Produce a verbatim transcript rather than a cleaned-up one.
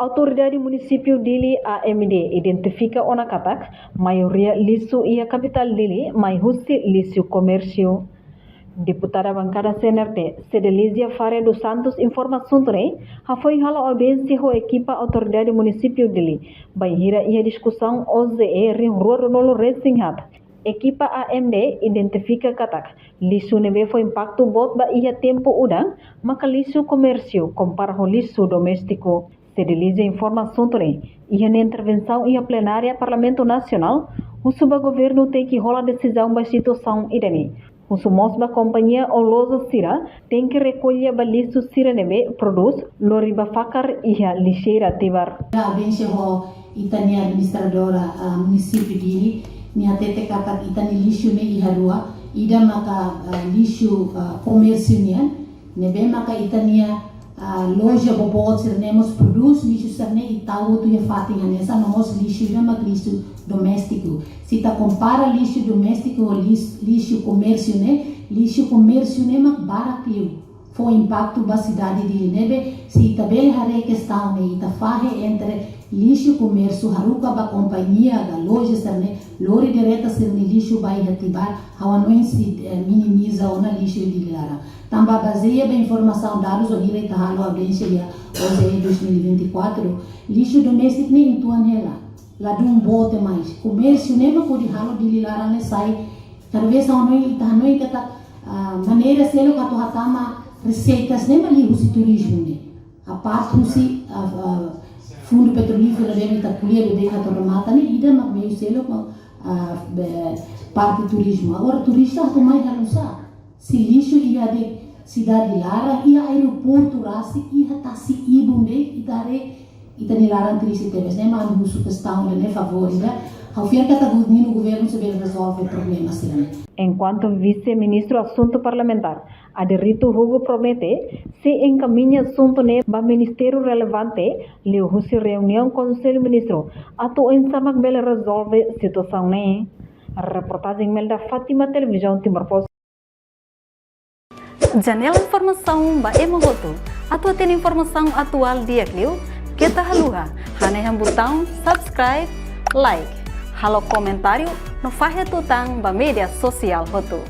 Autoridade Munisípiu Dili, A M D, identifika ona katak maioria lixu iha kapitál Dili mai husi lixu komérsiu. Deputada bankada C N R T, Cedelizia Faria dos Santos, informa asuntu ne'e hafoin halo audiénsia ho ekipa Autoridade Munisípiu Dili, bainhira iha diskusaun O J E rihun rua ruanulu resin haat. Ekipa A M D identifika katak lixu ne'ebé fó impaktu boot ba iha tempu udan maka lixu komérsiu, kompara ho lixu doméstiku. Cedelizia informa asuntu ne'e iha nia intervensaun iha plenária Parlamentu Nasionál, husu ba governu tenke hola desizaun ba situasaun ida-ne'e. Husu mós ba kompañia ou loja sira tenke rekolla ba lixu sira ne'ebé prodús, lori ba fakar iha lixeira Tibar. Audiénsia ho ita-nia administradora, ah, munisípiu Dili, nia hatete katak ita-nia lixu ne'e iha rua, ida maka, ah, lixu, ah, komérsiu nian, ne'ebé maka ita-nia, ah, loja boboot sira-ne'e mós prodús lixu sira-ne'e i tau hotu iha fatin hanesan, no mós lixu ida mak lixu doméstiku. Se ita kompara lixu doméstiku ho lix-, lixu komérsiu ne'e, lixu komérsiu ne'e mak barak liu fó impaktu ba sidade Dili, ne'ebé se ita bele haree kestaun ne'e, ita fahe entre lixu komérsiu, haruka ba kompañia ka loja sira-ne'e lori direta sira-nia lixu ba iha Tibar, ha'u hanoin sei, eh, minimiza ona lixu iha Dili laran. Tanba bazeia ba informasaun, dadus, wainhira ita halo audiénsia iha O J E dois mil e vinte e quatro, lixu doméstiku ne'e uitoan hela, ladún boot demais. Komérsiu ne'e mak hodi halo Dili laran ne'e sai. Talvés ha'u hanoin, ita hanoin katak, ah, maneira seluk atu hatama reseitas ne'e mak liu husi turizmu ne'e. Aparte husi, ah, ah, fundu petrolíferu ne'ebé ita ko'alia beibeik atu remata ne'e, ida mak meiu seluk mak, ah, be-, parte turizmu. Agora turista atu mai halo nusá? Se lixu iha de'it sidade laran, iha aeroportu rasik, iha tasi-ibun de'it, ita haree, ita-nia laran triste tebes, ne'e mak ami husu kestaun ne'e favór ida. Ha'u fiar katak gu-, ninu governu sei bele rezolve problema sira-ne'e. Enkuantu Vise-Ministru Asuntu Parlamentár, Aderito Hugo, promete sei enkamiña asuntu ne'e ba ministériu relevante liuhusi reuniaun Konsellu Ministru atu oinsá mak bele rezolve situasaun ne'e. Reportajen Imelda Fátima, Televizaun Timor Post. Janela informasaun ba ema hotu. Atu hatene informasaun atuál di'ak liu, keta haluha hanehan butaun subscribe, like, halo komentáriu no fahe tutan ba média sosiál hotu.